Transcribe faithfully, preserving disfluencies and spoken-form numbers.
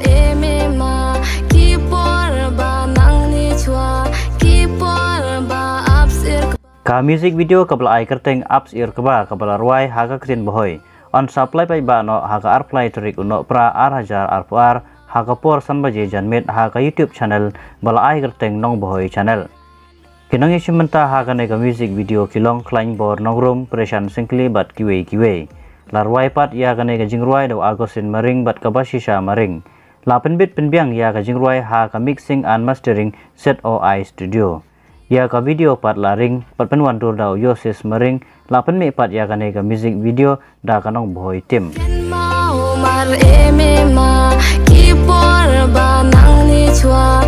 Em em a ki por ba nang ni chwa, ki por ba ap sir. Ka music video kaba la ai kyrteng Ap Sir Kba kaba la rwai ha ka ktien Bhoi yn sa plie paidbah noh ha ka arphew lai tarik u Nohprah ar hajar arphew ar ha ka por san baje janmiet ha ka YouTube channel ba la ai kyrteng Nong Bhoi Channel. Ki nongïashim bynta ha kane ka music video ki long Khlaiñbor Nongrum, Preshan Syngkli bad kiwei kiwei. La rwai pat ïa kane ka jingrwai da u Augustine Maring bad ka Bashisha Maring. La pynbit pynbiang ïa ka jingrwai ha ka mixing and mastering Z O I Studio. Ïa ka video pat la ring bad pynwandur da u Yosis Maring, la pynmih pat ïa kane ka music video da ka Nong Bhoi Team. Ken mau mar em em a ki por ba nang ni chwa,